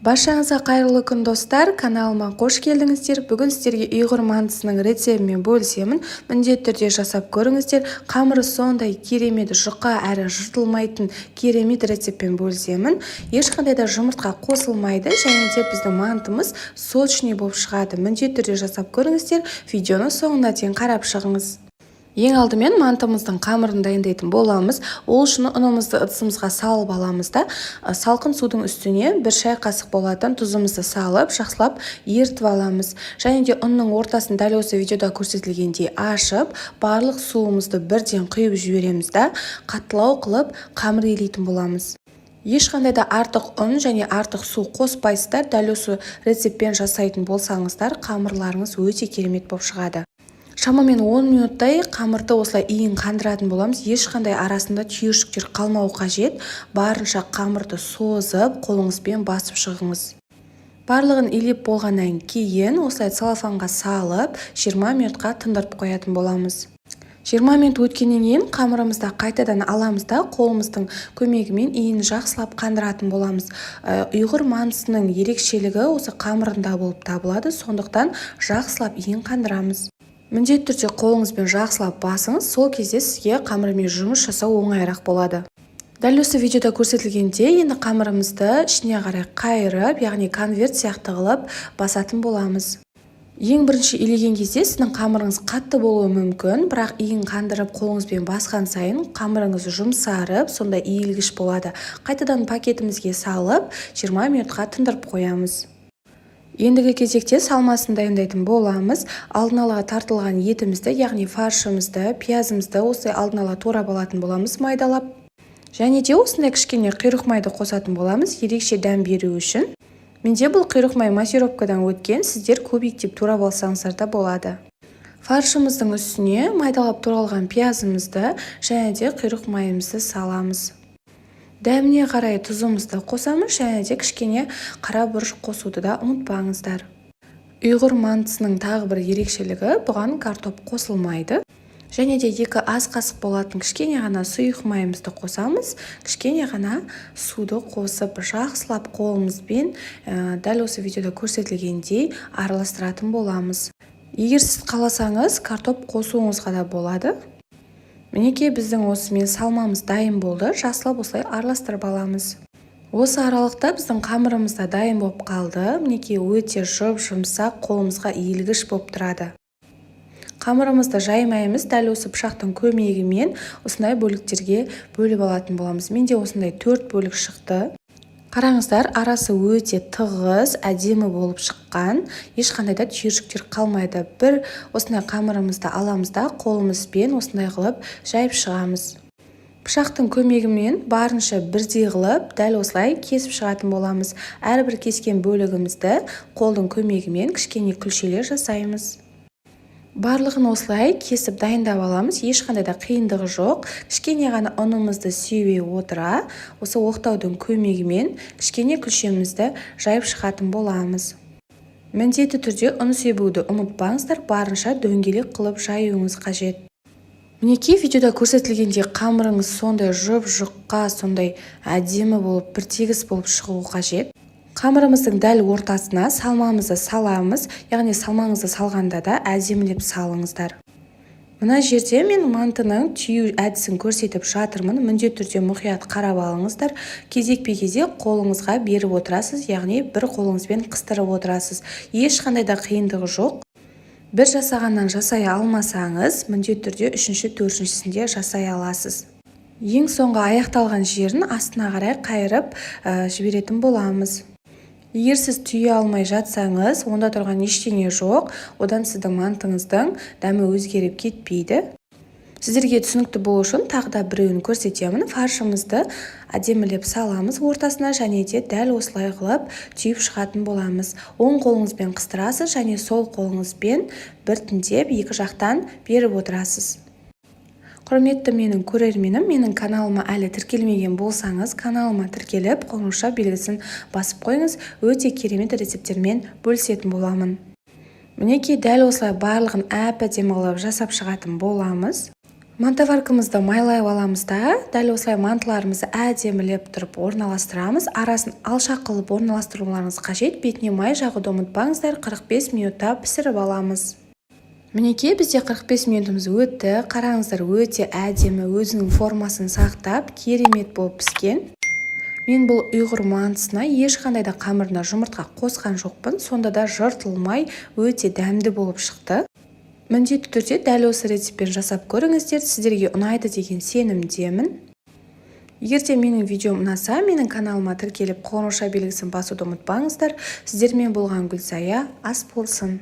Баршаңызға қайырлы күн, достар! Каналыма қош келдіңіздер! Бүгін сіздерге ұйғыр мантысының рецебімен бөлісемін. Міндетті түрде жасап көріңіздер. Қамыры сондай керемет жұқа әрі жыртылмайтын керемет рецептпен бөлісемін. Ешқандай да жұмыртқа қосылмайды және де біздің мантымыз сочный болып шығады. Міндетті түрде жасап көріңіздер. Видеоны соңына дейін қарап шығыңыз. Ең алдымен мантымыздың қамырын дайындайтын боламыз. Ол үшін ұнымызды ыдысымызға салып аламыз да, салқын судың үстіне 1 шай қасық болатын тұзымызды салып, жақсылап ерітіп аламыз. Және де ұнның ортасын дәл осы видеода көрсетілгендей ашып, барлық суымызды бірден құйып жібереміз да, қаттылау қылып қамыр илейтін боламыз. Ешқандай да артық ұн және артық су қоспайсыздар. Дәл осы рецептпен жасайтын болсаңыздар, қамырларыңыз өте керемет болып шығады. Шамамен 10 минуттай қамырды осылай иін қандыратын боламыз. Ешқандай арасында түйіршіктер қалмау қажет. Барынша қамырды созып, қолыңызбен басып шығыңыз. Барлығын илеп болғаннан кейін осылай целлофанға салып, 20 минутқа тындырып қоятын боламыз. 20 минут өткеннен кейін қамырымызды қайтадан аламыз да, қолымыздың көмегімен иін жақсылап қандыратын боламыз. Ұйғыр мантысының ерекшелігі осы қамырында болып табылады, сондықтан жақсылап иін қандырамыз. Міндетті түрде қолыңызбен жақсылап басыңыз, сол кезде сізге қамырмен жұмыс жасау оңайырақ болады. Дәл осы видеода көрсетілгендей, енді қамырымызды ішіне қарай қайырып, яғни конверт сияқты қылып басатын боламыз. Ең бірінші илеген кезде сіздің қамырыңыз қатты болуы мүмкін, бірақ иін қандырып қолыңызбен басқан сайын қамырыңыз жұмсарып, сондай иілгіш болады. Қайтадан пакетімізге салып, 20 минутқа тындырып қоямыз. Ендігі кезекте салмасын дайындайтын боламыз. Алдын ала тартылған етімізді, яғни фаршымызды, пиязымызды осылай алдын ала турап алатын боламыз майдалап. Және де осындай кішкене құйрық майды қосатын боламыз, ерекше дәм беру үшін. Менде бұл құйрық май массировкадан өткен, сіздер кубиктеп турап алсаңыздар да болады. Фаршымыздың үстіне майдалап туралған пиязымызды және де құйрық майымызды саламыз. Дәміне қарай тұзымызды қосамыз және де кішкене қара бұрыш қосуды да ұмытпаңыздар. Ұйғыр мантысының тағы бір ерекшелігі: бұған картоп қосылмайды. Және де 2 ас қасық болатын кішкене ғана сұйық майымызды қосамыз. Кішкене ғана суды қосып, жақсылап қолымызбен дәл осы видеода көрсетілгендей араластыратын боламыз. Егер сіз қаласаңыз, картоп қосуыңызға да болады. Мінекей, біздің осымен салмамыз дайын болды. Жақсылап осылай араластырып аламыз. Осы аралықта біздің қамырымыз да дайын болып қалды. Мінекей, өте жұп-жұмсақ, қолымызға иілгіш болып тұрады. Қамырымызды жаймаймыз, дәл осы пышақтың көмегімен осындай бөліктерге бөліп алатын боламыз. Менде осындай 4 бөлік шықты. Қараңыздар, арасы өте тығыз, әдемі болып шыққан, ешқандай да түйіршіктер қалмайды. Бір осындай қамырымызды аламыз да, қолымызбен осындай қылып жайып шығамыз. Пышақтың көмегімен барынша бірдей қылып, дәл осылай кесіп шығатын боламыз. Әрбір кескен бөлігімізді қолдың көмегімен кішкене күлшелер жасаймыз. Барлығын осылай кесіп дайындап аламыз, ешқандай да қиындығы жоқ. Кішкене ғана ұнымызды себе отыра, осы оқтаудың көмегімен кішкене күлшемізді жайып шығатын боламыз. Міндетті түрде ұн себуді ұмытпаңыздар, барынша дөңгелек қылып жаюыңыз қажет. Мінекей, видеода көрсетілгендей қамырыңыз сондай жұп-жұқа, сондай әдемі болып, біртегіс болып шығуы қажет. Қамырымыздың дәл ортасына салмамызды саламыз, яғни салмаңызды салғанда да әдемілеп салыңыздар. Мына жерде мен мантының түю әдісін көрсетіп жатырмын. Міндетті түрде мұқият қарап алыңыздар. Кезекпе-кезек қолыңызға беріп отырасыз, яғни бір қолыңызбен қыстырып отырасыз. Ешқандай да қиындығы жоқ. Бір жасағаннан жасай алмасаңыз, міндетті түрде үшінші, төртіншісінде жасай аласыз. Ең соңғы аяқталған жерін астына қарай қайырып жіберетін боламыз. Егер сіз түйе алмай жатсаңыз, онда тұрған ештеңе жоқ, одан сіздің мантыңыздың дәмі өзгеріп кетпейді. Сіздерге түсінікті болу үшін тағы да біреуін көрсетемін. Фаршымызды әдемілеп саламыз ортасына және де дәл осылай қылып түйіп шығатын боламыз. Оң қолыңызбен қыстырасыз және сол қолыңызбен біртіндеп екі жақтан беріп отырасыз. Құрметті менің көрерменім, менің каналыма әлі тіркелмеген болсаңыз, каналыма тіркеліп, қоңырауша белгісін басып қойыңыз. Өте керемет рецепттермен бөлісетін боламын. Мінекей, дәл осылай барлығын әп-әдемі қылып жасап шығатын боламыз. Мантоваркамызды майлай аламыз да, дәл осылай мантыларымызды әдемілеп тұрып орналастырамыз. Арасын алшақ қылып орналастыруларыңыз қажет. Бетіне май жағуды ұмытпаңыздар. 45 минутта пісіріп аламыз. Мінекей, бізде 45 минутымыз өтті. Қараңыздар, өте әдемі, өзінің формасын сақтап, керемет болып піскен. Мен бұл ұйғыр мантысына ешқандай да қамырына жұмыртқа қосқан жоқпын, сонда да жыртылмай, өте дәмді болып шықты. Міндетті түрде дәл осы рецептпен жасап көріңіздер, сіздерге ұнайды деген сенімдемін. Егер де менің видеом ұнаса, менің каналыма тіркеліп, қоңырауша белгісін басуды ұмытпаңыздар. Сіздермен болған Гүлсая. Ас болсын!